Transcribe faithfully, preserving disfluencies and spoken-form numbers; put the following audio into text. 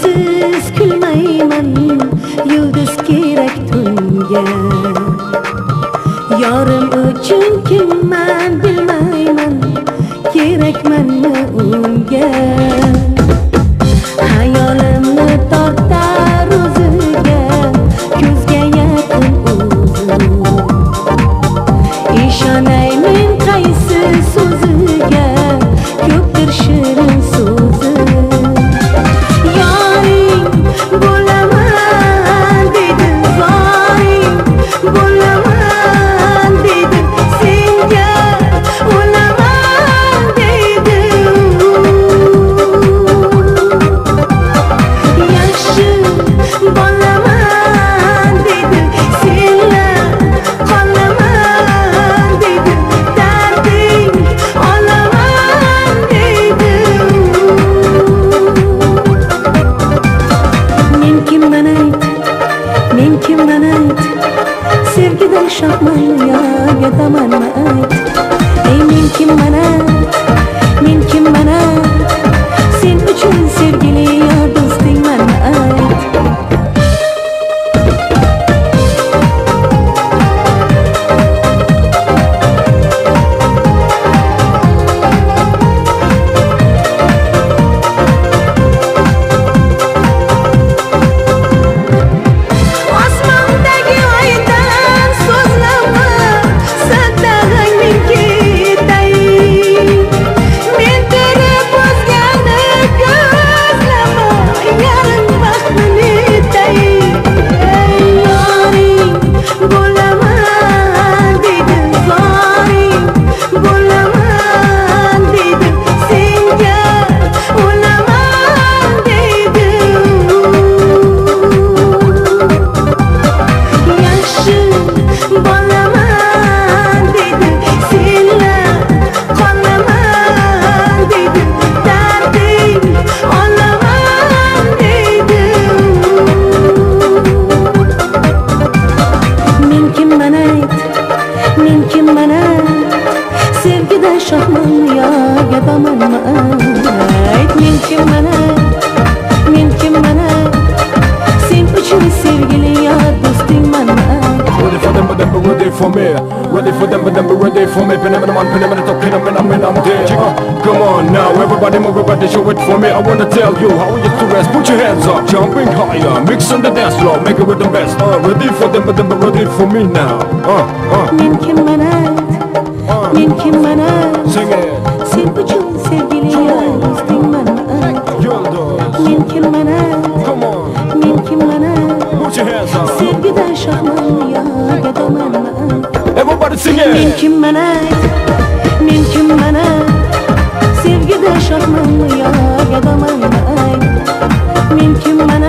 سىز كۈلمەيمەن، يۇلدۇز كېرەك تۈنگە. يارىم ئۈچۈن كىممەن بىلمەيمەن، كېرەكمەنمۇ ئۇنگە؟ خىيالىمنى تارتار ئۆزىگە، كۆزگە يېقىن ئۇزۇن. ئىشىنەيمەن قايسى سۆزىگە، كۆپتۇر شېرىن سۆزى. يارىڭ بولىمەن دېدىم، زارىڭ بولىمەن دېدىم، سەنگە ئۆلىمەن دېدىم. ياخشى بالىمەن دېدىم، سېنىڭ قالىمەن دېدىم، دەردىڭ ئالىمەن دېدىم. مەن كىممەن ئېيت، مەن كىممەن ئېيت، سەۋگىدە شادمەنمۇ يا گادامەنمۇ ئېيت. ئەي مەن كىممەن ئېيت، مەن كىممەن ئېيت، سەن ئۈچۈن سەۋگىلى يا دوستۇڭمەنمۇ ئېيت. ئاسماندىكى ئايدىن سۆزلىمە، سەددەغەينىڭكى دەي. مەن تېرىپ ئۆزگەنى كۆزلىمە، يارىڭ بەختىنى دەي. يارىڭ بولىمەن دېدىم، زارىڭ بولىمەن دېدىم، سەنگە ئۆلىمەن دېدىم. ياخشى بالىمەن دېدىم، سېنىڭ قالىمەن دېدىم، دەردىڭ ئالىمەن دېدىم. مەن كىممەن ئېيت، مەن كىممەن ئېيت، سەۋگىدە شادمەنمۇ يا گادامەنمۇ ئېيت. مەن كىممەن ئېيت، مەن كىممەن ئېيت، سەن ئۈچۈن سەۋگىلى يا دوستۇڭمەنمۇ ئېيت. Ready for them, but them be ready for me. Ready for them, but them be ready for me. Phenomena man, phenomena top, phenomena man, I'm there. Uh, come on now, everybody move your body, show it for me. I wanna tell you how we used to rest. Put your hands up, jumping higher, mix on the dance floor, make it with the best. Uh, ready for them, but them be ready for me now. Uh, uh. مەن كىممەن ئېيت، uh, مەن كىممەن ئېيت، sing it. سەن ئۈچۈن سەۋگىلى يا دوستۇڭمەنمۇ ئېيت. يۇلدۇز. مەن كىممەن ئېيت، come on, مەن كىممەن ئېيت، put your hands up. سەۋگىدە شادمەنمۇ يا گادامەنمۇ ئېيت. Everybody sing it. مەن كىممەن ئېيت، مەن كىممەن ئېيت، سەۋگىدە شادمەنمۇ يا گادامەنمۇ ئېيت. مەن كىممەن